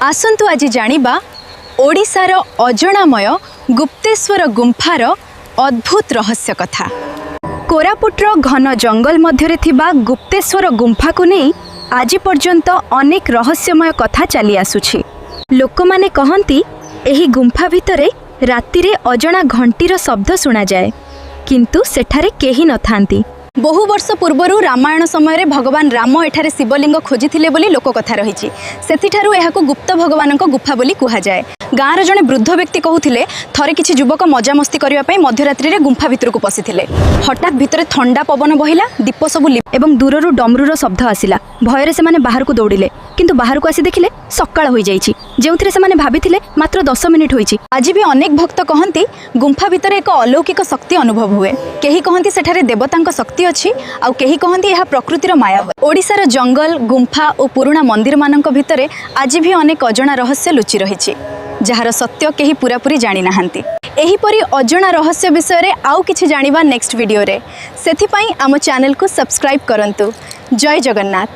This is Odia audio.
ଆସନ୍ତୁ ଆଜି ଜାଣିବା ଓଡ଼ିଶାର ଅଜଣାମୟ ଗୁପ୍ତେଶ୍ୱର ଗୁମ୍ଫାର ଅଦ୍ଭୁତ ରହସ୍ୟ କଥା। କୋରାପୁଟର ଘନ ଜଙ୍ଗଲ ମଧ୍ୟରେ ଥିବା ଗୁପ୍ତେଶ୍ୱର ଗୁମ୍ଫାକୁ ନେଇ ଆଜି ପର୍ଯ୍ୟନ୍ତ ଅନେକ ରହସ୍ୟମୟ କଥା ଚାଲି ଆସୁଛି। ଲୋକମାନେ କହନ୍ତି, ଏହି ଗୁମ୍ଫା ଭିତରେ ରାତିରେ ଅଜଣା ଘଣ୍ଟିର ଶବ୍ଦ ଶୁଣାଯାଏ, କିନ୍ତୁ ସେଠାରେ କେହି ନଥାନ୍ତି। ବହୁ ବର୍ଷ ପୂର୍ବରୁ ରାମାୟଣ ସମୟରେ ଭଗବାନ ରାମ ଏଠାରେ ଶିବଲିଙ୍ଗ ଖୋଜିଥିଲେ ବୋଲି ଲୋକକଥା ରହିଛି। ସେଥିଠାରୁ ଏହାକୁ ଗୁପ୍ତ ଭଗବାନଙ୍କ ଗୁଫା ବୋଲି କୁହାଯାଏ। ଗାଁର ଜଣେ ବୃଦ୍ଧ ବ୍ୟକ୍ତି କହୁଥିଲେ, ଥରେ କିଛି ଯୁବକ ମଜାମସ୍ତି କରିବା ପାଇଁ ମଧ୍ୟରାତ୍ରିରେ ଗୁମ୍ଫା ଭିତରକୁ ପଶିଥିଲେ। ହଠାତ୍ ଭିତରେ ଥଣ୍ଡା ପବନ ବହିଲା, ଦୀପ ସବୁ ଏବଂ ଦୂରରୁ ଡମରୁର ଶବ୍ଦ ଆସିଲା। ଭୟରେ ସେମାନେ ବାହାରକୁ ଦୌଡ଼ିଲେ, କିନ୍ତୁ ବାହାରକୁ ଆସି ଦେଖିଲେ ସକାଳ ହୋଇଯାଇଛି, ଯେଉଁଥିରେ ସେମାନେ ଭାବିଥିଲେ ମାତ୍ର 10 ମିନିଟ୍ ହୋଇଛି। ଆଜି ବି ଅନେକ ଭକ୍ତ କହନ୍ତି, ଗୁମ୍ଫା ଭିତରେ ଏକ ଅଲୌକିକ ଶକ୍ତି ଅନୁଭବ ହୁଏ। କେହି କହନ୍ତି ସେଠାରେ ଦେବତାଙ୍କ ଶକ୍ତି ଅଛି, ଆଉ କେହି କହନ୍ତି ଏହା ପ୍ରକୃତିର ମାୟା। ଓଡ଼ିଶାର ଜଙ୍ଗଲ, ଗୁମ୍ଫା ଓ ପୁରୁଣା ମନ୍ଦିରମାନଙ୍କ ଭିତରେ ଆଜି ବି ଅନେକ ଅଜଣା ରହସ୍ୟ ଲୁଚି ରହିଛି, ଯାହାର ସତ୍ୟ କେହି ପୁରାପୁରି ଜାଣିନାହାନ୍ତି। ଏହିପରି ଅଜଣା ରହସ୍ୟ ବିଷୟରେ ଆଉ କିଛି ଜାଣିବା ନେକ୍ସଟ ଭିଡ଼ିଓରେ। ସେଥିପାଇଁ ଆମ ଚ୍ୟାନେଲକୁ ସବସ୍କ୍ରାଇବ୍ କରନ୍ତୁ। ଜୟ ଜଗନ୍ନାଥ।